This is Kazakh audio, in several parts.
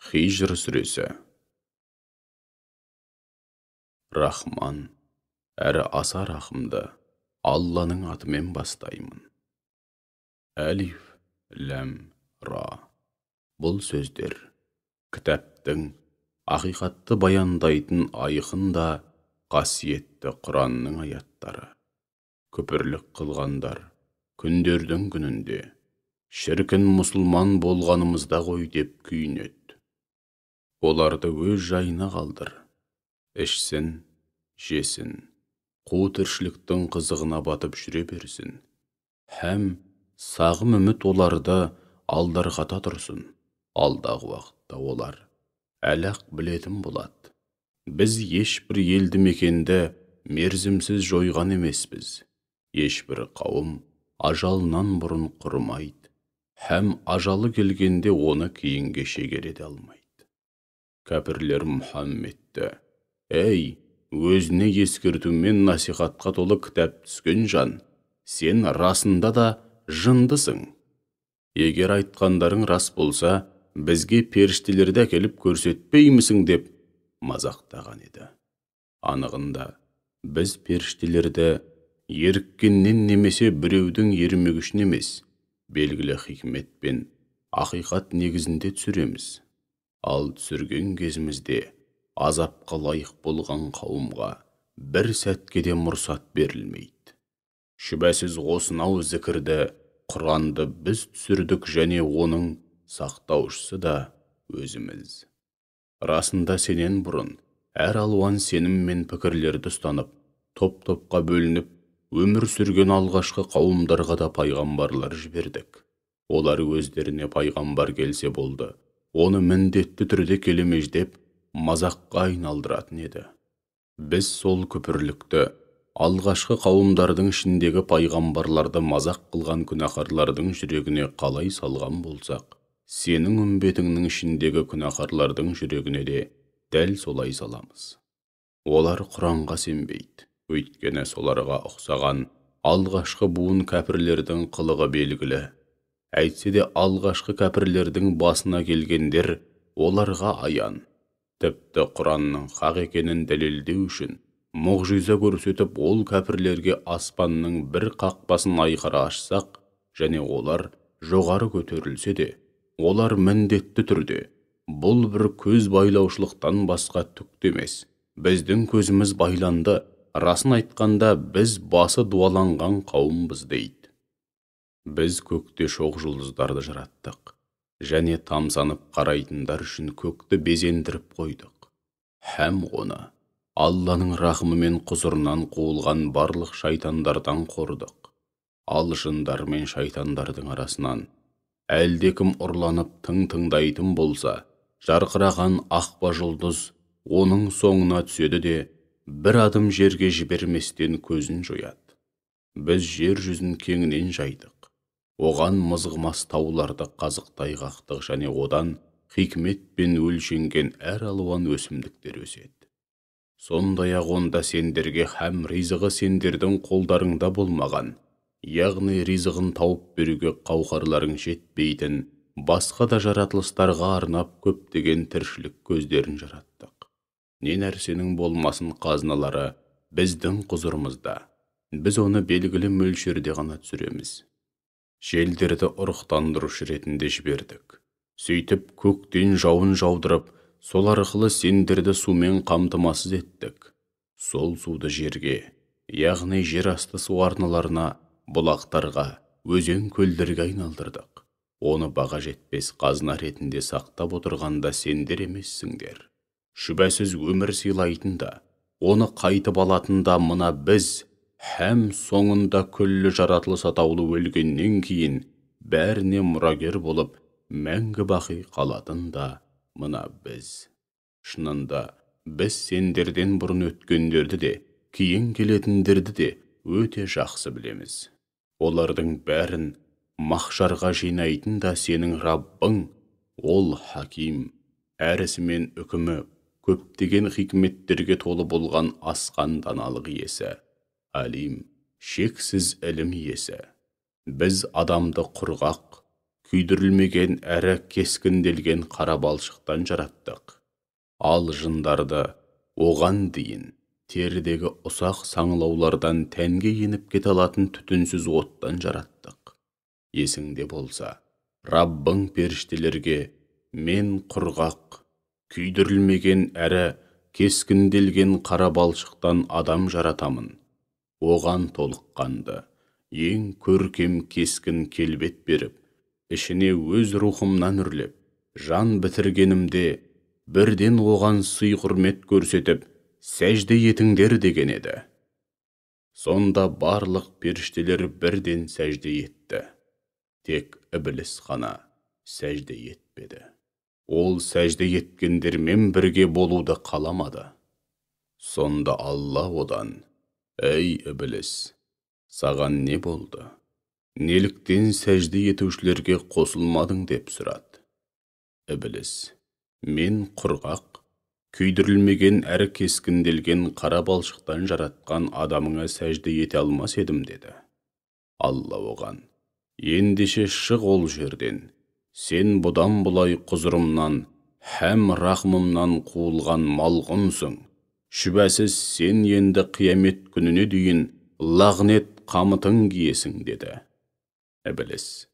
Хижр сүресі. Рахман, әрі аса рахымды Алланың атымен бастаймын. Әлиф, ләм, ра. Бұл сөздер кітаптың ақиқатты баяндайтын айқын да қасиетті Құранның аяттары. Күпірлік қылғандар күндердің күнінде шіркін мұсылман болғанымызда ғой деп күйінеді. Оларды өз жайына қалдыр. Ішсін, жесін, қу тіршіліктің қызығына батып жүре берсін. Һәм сағым үміт оларды алдарқата тұрсын. Алдағы уақытта олар әлі-ақ білетін болады. Біз ешбір елді мекенді мерзімсіз жойған емеспіз. Ешбір қауым ажалынан бұрын құрымайды. Һәм ажалы келгенде оны кейінге шегере де алмайды. Кәпірлер Мұхаммедті: «Әй, өзіне ескертумен насихатқа толы кітап түскен жан, сен расында да жындысың. Егер айтқандарың рас болса, бізге періштелерді әкеліп көрсетпеймісің?» деп мазақтаған еді. Анығында, біз періштелерді еріккеннен немесе біреудің ермегі үшін емес, белгілі хикмет пен ақиқат негізінде түсіреміз. Ал түсірген кезімізде азапқа лайық болған қауымға бір сәтке де мұрсат берілмейді. Шүбәсіз осынау зікірді, Құранды біз түсірдік және оның сақтаушысы да өзіміз. Расында сенен бұрын әр алуан сенім мен пікірлерді ұстанып, топ-топқа бөлініп, өмір сүрген алғашқы қауымдарға да пайғамбарлар жібердік. Олар өздеріне пайғамбар келсе болды, оны міндетті түрде келемеждеп, мазаққа айналдыратын еді. Біз сол күпірлікті алғашқы қауымдардың ішіндегі пайғамбарларды мазақ қылған күнәһарлардың жүрегіне қалай салған болсақ, сенің үмбетіңнің ішіндегі күнәһарлардың жүрегіне де дәл солай саламыз. Олар Құранға сенбейді, өйткені соларға ұқсаған алғашқы буын кәпірлердің қылығы белгілі. Әйтсе де алғашқы кәпірлердің басына келгендер оларға аян. Тіпті Құранның хақ екенін дәлелдеу үшін мұғжиза көрсетіп, ол кәпірлерге аспанның бір қақпасын айқара ашсақ, және олар жоғары көтерілсе де, олар міндетті түрде бұл бір көз байлаушылықтан басқа түк те емес, біздің көзіміз байланды, расын айтқанда біз басы дуаланған қауымбыз дейді. Біз көкте шоқ жұлдыздарды жараттық, және тамсанып қарайтындар үшін көкті безендіріп қойдық. Һәм оны Алланың рахымымен құзырынан қуылған барлық шайтандардан қорыдық. Ал жындар мен шайтандардың арасынан әлдекім ұрланып тың тыңдайтын болса, жарқыраған ақпа жұлдыз оның соңына түседі де, бір адым жерге жіберместен көзін жояды. Біз жер жүзін кеңінен жайдық. Оған мызғымас тауларды қазықтай қақтық және одан хикметпен өлшенген әр алуан өсімдіктер өседі. Сондай-ақ онда сендерге һәм ризығы сендердің қолдарыңда болмаған, яғни ризығын тауып беруге қауқарларың жетпейтін басқа да жаратылыстарға арнап көптеген тіршілік көздерін жараттық. Не нәрсенің болмасын қазыналары біздің құзырымызда. Біз оны белгілі мөлшерде ғана түсіреміз. Желдерді ұрықтандырушы ретінде жібердік. Сөйтіп көктен жауын жаудырып, сол арқылы сендерді сумен қамтамасыз еттік. Сол суды жерге, яғни жер асты су арналарына, бұлақтарға, өзен көлдерге айналдырдық. Оны баға жетпес қазына ретінде сақтап отырғанда сендер емессіңдер. Шүбәсіз өмір сыйлайтын да, оны қайтып алатын да мына біз, һәм соңында күллі жаратылыс атаулы өлгеннен кейін бәріне мұрагер болып, мәңгі бақи қалатын да мына біз. Шынында біз сендерден бұрын өткендерді де, кейін келетіндерді де өте жақсы білеміз. Олардың бәрін махшарға жинайтын да сенің Раббың, ол хаким, әрісімен үкімі көптеген хикметтерге толы болған асқан даналық иесі, алим, шексіз ілім иесі. Біз адамды құрғақ, күйдірілмеген әрі кескінделген қара балшықтан жараттық. Ал жындарды оған дейін терідегі ұсақ саңылаулардан тәнге еніп кете алатын түтінсіз оттан жараттық. Есіңде болса, Раббың періштелерге мен құрғақ, күйдірілмеген әрі кескінделген қара балшықтан адам жаратамын. Оған толыққанды, ең көркем кескін келбет беріп, ішіне өз рухымнан үрлеп, жан бітіргенімде бірден оған сый-құрмет көрсетіп, сәжде етіңдер деген еді. Сонда барлық періштелер бірден сәжде етті. Тек ібіліс қана сәжде етпеді. Ол сәжде еткендермен бірге болуды қаламады. Сонда Алла одан: «Әй ібіліс, саған не болды? Неліктен сәжде етушілерге қосылмадың?» деп сұрады. Ібіліс: «Мен құрғақ, күйдірілмеген әрі кескінделген қара балшықтан жаратқан адамыңа сәжде ете алмас едім» деді. Алла оған: «Ендеше шық ол жерден, сен бұдан бұлай құзырымнан һәм рахымымнан қуылған малғұнсың. Шүбәсіз сен енді қиямет күніне дейін лағнет қамытын киесің» деді. Ібіліс: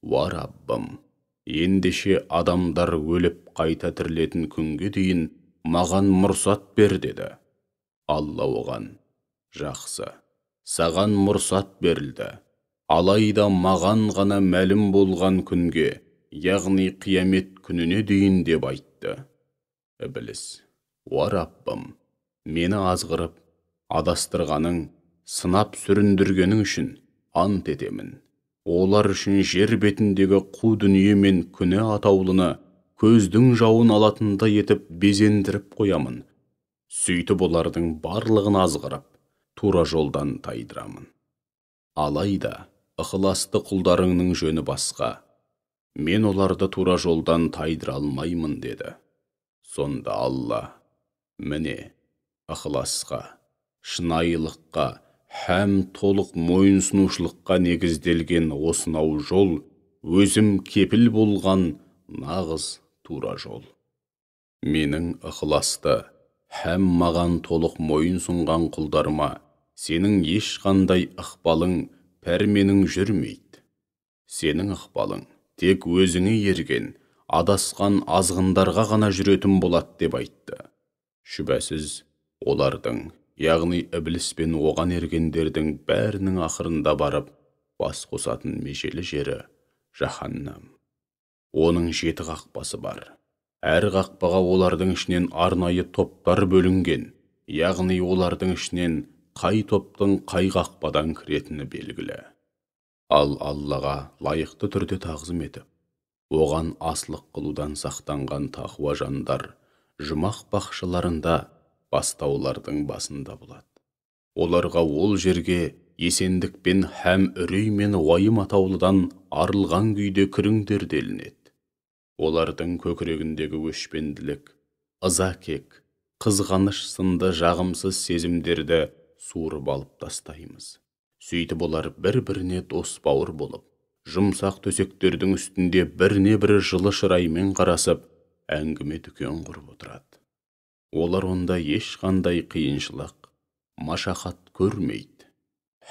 «Уа Раббым, ендеше адамдар өліп қайта тірілетін күнге дейін маған мұрсат бер» деді. Алла оған: «Жақсы, саған мұрсат берілді. Алайда маған ғана мәлім болған күнге, яғни қиямет күніне дейін» деп айтты. Ібіліс: «Уа Раббым, мені азғырып, адастырғаның, сынап сүріндіргенің үшін ант етемін. Олар үшін жер бетіндегі қу дүние мен күнә атаулыны көздің жауын алатындай етіп безендіріп қоямын. Сөйтіп олардың барлығын азғырып, тура жолдан тайдырамын. Алайда ықыласты құлдарыңның жөні басқа. Мен оларды тура жолдан тайдыра алмаймын» деді. Сонда Алла: «Міне, ықыласқа, шынайылыққа һәм толық мойынсұнушылыққа негізделген осынау жол өзім кепіл болған нағыз тура жол. Менің ықыласты һәм маған толық мойынсұнған құлдарыма сенің ешқандай ықпалың, пәрменің жүрмейді. Сенің ықпалың тек өзіңе ерген, адасқан азғындарға ғана жүретін болады» деп айтты. Шүбәсіз олардың, яғни ібіліс пен оған ергендердің бәрінің ақырында барып бас қосатын межелі жері жаһаннам. Оның 7 қақпасы бар. Әр қақпаға олардың ішінен арнайы топтар бөлінген, яғни олардың ішінен қай топтың қай қақпадан кіретіні белгілі. Ал Аллаға лайықты түрде тағзым етіп, оған асылық қылудан сақтанған тақуа жандар жұмақ бақшаларында бастаулардың басында болады. Оларға ол жерге есендікпен һәм үрей мен уайым атаулыдан арылған күйде кіріңдер делінеді. Олардың көкірегіндегі өшпенділік, ыза-кек, қызғаныш сынды жағымсыз сезімдерді суырып алып тастаймыз. Сөйтіп олар бір-біріне дос бауыр болып, жұмсақ төсектердің үстінде біріне-бірі жылы шыраймен қарасып, әңгіме дүкен құрып отырады. Олар онда ешқандай қиыншылық, машақат көрмейді,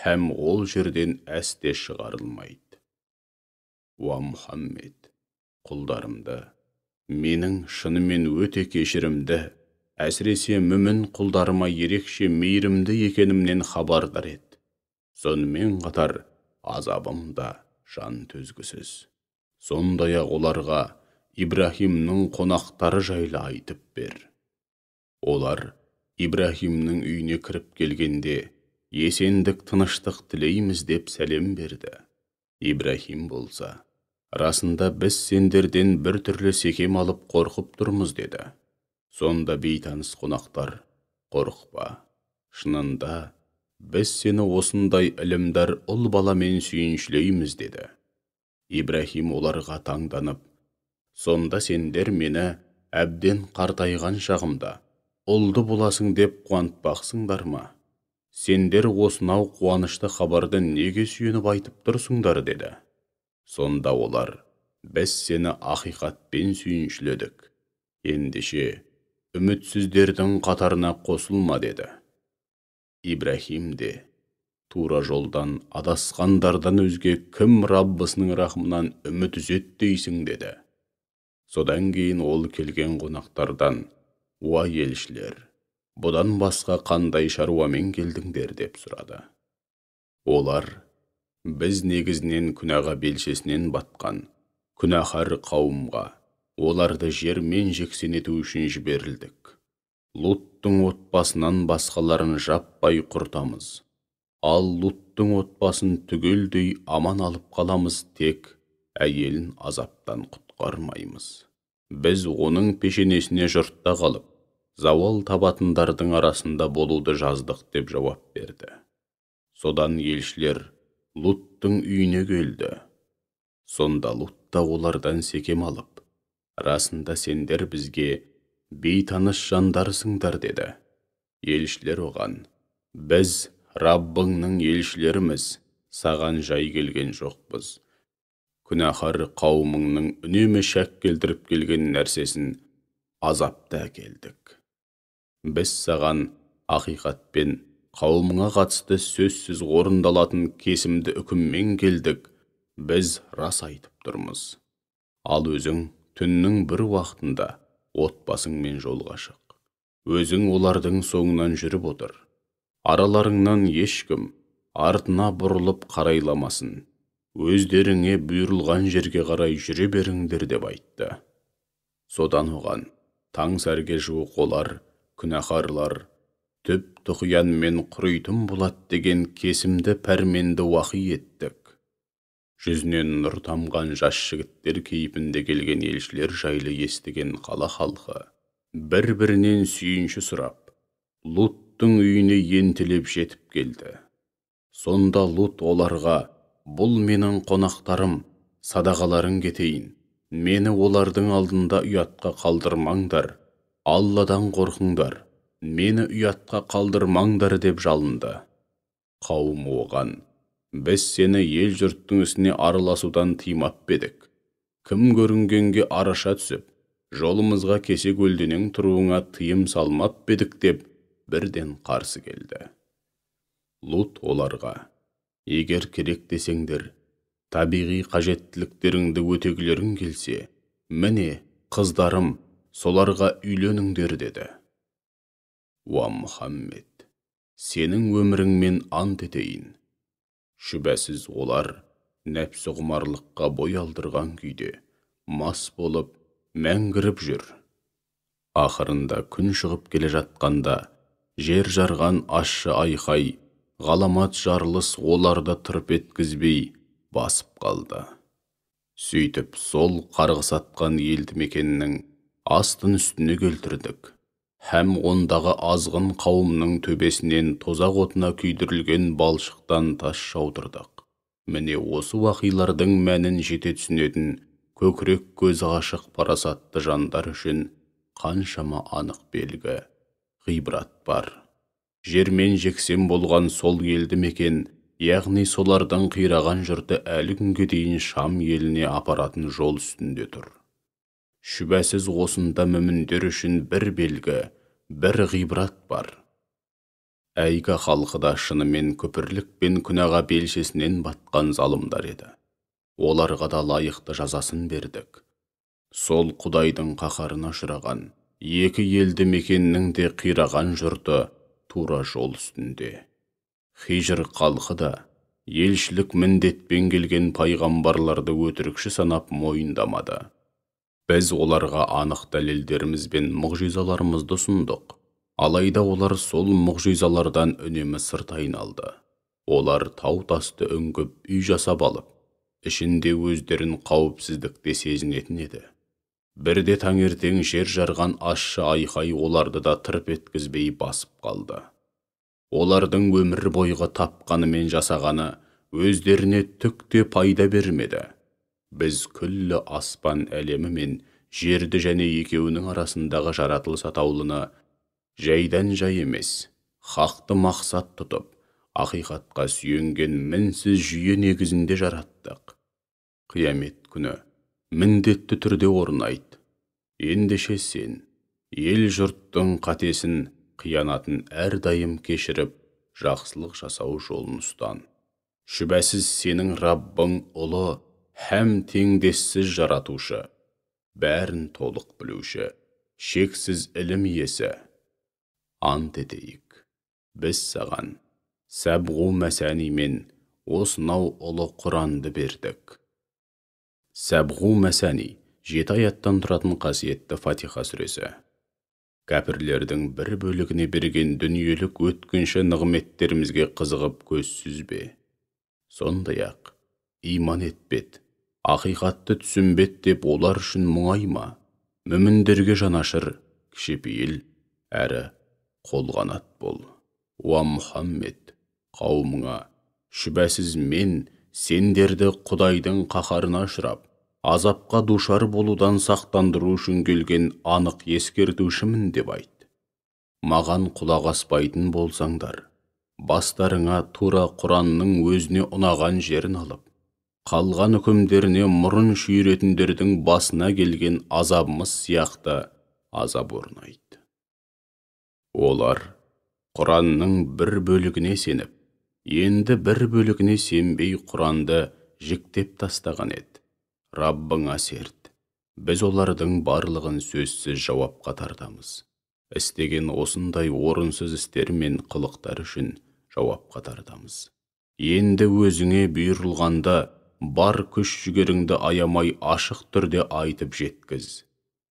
һәм ол жерден әсте шығарылмайды. Уа Мұхаммед, құлдарымды, менің шынымен өте кешірімді, әсіресе мүмін құлдарыма ерекше мейірімді екенімнен хабардар ет. Сонымен қатар азабым да жан төзгісіз. Сондай-ақ оларға Ибраһимнің қонақтары жайлы айтып бер. Олар Ибраһимнің үйіне кіріп келгенде, есендік тыныштық тілейміз деп сәлем берді. Ибраһим болса, расында біз сендерден бір түрлі секем алып қорқып тұрмыз деді. Сонда бейтаныс қонақтар: «Қорықпа, шынында біз сені осындай ілімдар ұл баламен сүйіншілейміз» деді. Ибраһим оларға таңданып: «Сонда сендер мені әбден қартайған шағымда ұлды боласың деп қуантпақсыңдар ма? Сендер осынау қуанышты хабарды неге сүйеніп айтып тұрсыңдар?» деді. Сонда олар: Біз сені ақиқатпен сүйіншіледік. Ендеше, үмітсіздердің қатарына қосылма, деді. Ибраһим де, тура жолдан адасқандардан өзге кім Раббысының рахымынан үміт үзеді дейсің, деді. Содан кейін ол келген қонақтардан, уа елшілер, бұдан басқа қандай шаруамен келдіңдер, деп сұрады. Олар, біз негізінен күнәға белшесінен батқан, күнәһар қауымға, оларды жермен жексен ету үшін жіберілдік. Луттың отбасынан басқаларын жаппай құртамыз. Ал Луттың отбасын түгелдей аман алып қаламыз, тек әйелін азаптан құтқармаймыз. Біз оның пешенесіне жұртта қалып, зауал табатындардың арасында болуды жаздық, деп жауап берді. Содан елшілер Луттың үйіне келді. Сонда Лут та олардан секем алып, расында сендер бізге бейтаныс жандарсыңдар, деді. Елшілер оған, біз Раббыңның елшілеріміз, саған жай келген жоқпыз. Күнәһар қауымыңның үнемі шәк келтіріп келген нәрсесін азапты әкелдік. Біз саған ақиқатпен қауымыңа қатысты сөзсіз орындалатын кесімді үкіммен келдік, біз рас айтып тұрмыз. Ал өзің түннің бір уақытында отбасыңмен жолға шық. Өзің олардың соңынан жүріп отыр. Араларыңнан ешкім артына бұрылып қарайламасын. Өздеріңе бұйырылған жерге қарай жүре беріңдер, деп айтты. Содан оған таң сәрге жуық олар, күнәһарлар, түп тұғиянмен құритын болады деген кесімді пәрменді уақи еттік. Жүзінен нұр тамған жас жігіттер кейпінде келген елшілер жайлы естіген қала халқы бір-бірінен сүйінші сұрап, Луттың үйіне ентелеп жетіп келді. Сонда Лут оларға, бұл менің қонақтарым, садағаларың кетейін, мені олардың алдында ұятқа қалдырмаңдар, Алладан қорқыңдар, мені ұятқа қалдырмаңдар, деп жалынды. Қауым оған, біз сені ел жұрттың ісіне араласудан тыймап едік. Кім көрінгенге араша түсіп, жолымызға кесе көлденең тұруыңа тыйым салмап едік, деп бірден қарсы келді. Лут оларға, егер керек десеңдер, табиғи қажеттіліктеріңді өтегілерің келсе, міне, қыздарым, соларға үйленіңдер, деді. Уа Мұхаммед, сенің өміріңмен ант етейін. Шүбәсіз олар нәпсі құмарлыққа бой алдырған күйде мас болып мәңгіріп жүр. Ақырында күн шығып келе жатқанда жер жарған ащы айқай, ғаламат жарылыс оларды тырп еткізбей басып қалды. Сөйтіп сол қарғыс атқан елді мекеннің астын үстіне келтірдік. Һәм ондағы азғын қауымның төбесінен тозақ отына күйдірілген балшықтан тас жаудырдық. Міне осы уақилардың мәнін жете түсінетін көкірек көзі ашық парасатты жандар үшін қаншама анық белгі, ғибрат бар. Жермен жексен болған сол елді мекен, яғни солардың қираған жұрты әлі күнге дейін Шам еліне апаратын жол үстінде тұр. Шүбәсіз осында мүміндер үшін бір белгі, бір ғибрат бар. Әйка халқы да шынымен күпірлік пен күнәға белшесінен батқан залымдар еді. Оларға да лайықты жазасын бердік. Сол Құдайдың қаһарына ұшыраған екі елді мекеннің де қираған жұрты тура жол үстінде. Хижр халқы да елшілік міндетпен келген пайғамбарларды өтірікші санап мойындамады. Біз оларға анық дәлелдеріміз бен мұғжизаларымызды ұсындық. Алайда олар сол мұғжизалардан үнемі сырт айналды. Олар тау тасты үңгіп үй жасап алып, ішінде өздерін қауіпсіздікте сезінетін еді. Бірде таңертең жер жарған ащы айқай оларды да тырп еткізбей басып қалды. Олардың өмір бойғы тапқаны мен жасағаны өздеріне түк те пайда бермеді. Біз күллі аспан әлемі мен жерді және екеуінің арасындағы жаратылыс атаулыны жайдан жай емес, хақты мақсат тұтып, ақиқатқа сүйенген мінсіз жүйе негізінде жараттық. Қиямет күні міндетті түрде орнайды. Ендеше сен ел-жұрттың қатесін, қиянатын әрдайым кешіріп, жақсылық жасау жолын ұстан. Шүбәсіз сенің Раббың ұлы һәм теңдессіз жаратушы, бәрін толық білуші, шексіз ілім иесі. Ант етейік, біз саған Сәбғу Мәсәнимен осынау ұлы Құранды бердік. Сәбғу Мәсәни 7 аяттан тұратын қасиетті Фатиха сүресі. Кәпірлердің бір бөлігіне берген дүниелік өткінші нығметтерімізге қызығып көз сүзбе. Сондай-ақ, иман етпет, ақиқатты түсінбет деп олар үшін мұңайма. Мүміндерге жанашыр, кішіпейіл, әрі қолғанат бол. Уа Мұхаммед, қауымыңа, шүбәсіз мен сендерді Құдайдың қаһарына ұшырап, азапқа душар болудан сақтандыру үшін келген анық ескертушімін деп айт. Маған құлақ аспайтын болсаңдар, бастарыңа тура Құранның өзіне ұнаған жерін алып, қалған үкімдеріне мұрын шүйіретіндердің басына келген азабымыз сияқты азап орнайды. Олар Құранның бір бөлігіне сеніп, енді бір бөлігіне сенбей Құранды жіктеп тастаған еді. Раббыңа серт, біз олардың барлығын сөзсіз жауапқа тартамыз. Істеген осындай орынсыз істер мен қылықтар үшін жауапқа тартамыз. Енді өзіңе бұйырылғанда бар күш жігеріңді аямай ашық түрде айтып жеткіз.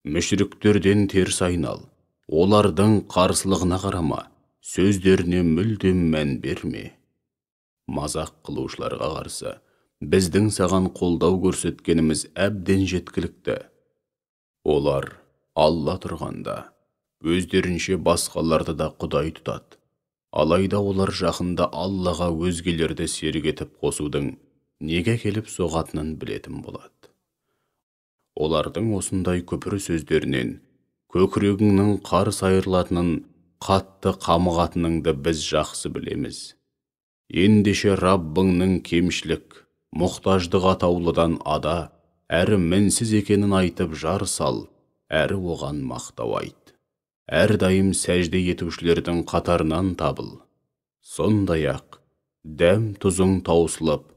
Мүшриктерден теріс айнал, олардың қарсылығына қарама, сөздеріне мүлдем мән берме. Мазақ қылушыларға қарсы біздің саған қолдау көрсеткеніміз әбден жеткілікті. Олар Алла тұрғанда өздерінше басқаларды да Құдай тұтады. Алайда олар жақында Аллаға өзгелерді серік етіп қосудың неге келіп соғатынын білетін болады. Олардың осындай күпір сөздерінен көкірегіңнің қарс айырылатынын, қатты қамығатыныңды біз жақсы білеміз. Ендеше Раббыңның кемшілік, мұқтаждық атаулыдан ада, әрі мінсіз екенін айтып жар сал, әрі оған мақтау айт. Әрдайым сәжде етушілердің қатарынан табыл. Сондай-ақ, дәм тұзың таусылып,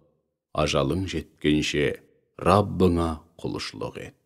ажалың жеткенше Раббыңа құлшылық ет.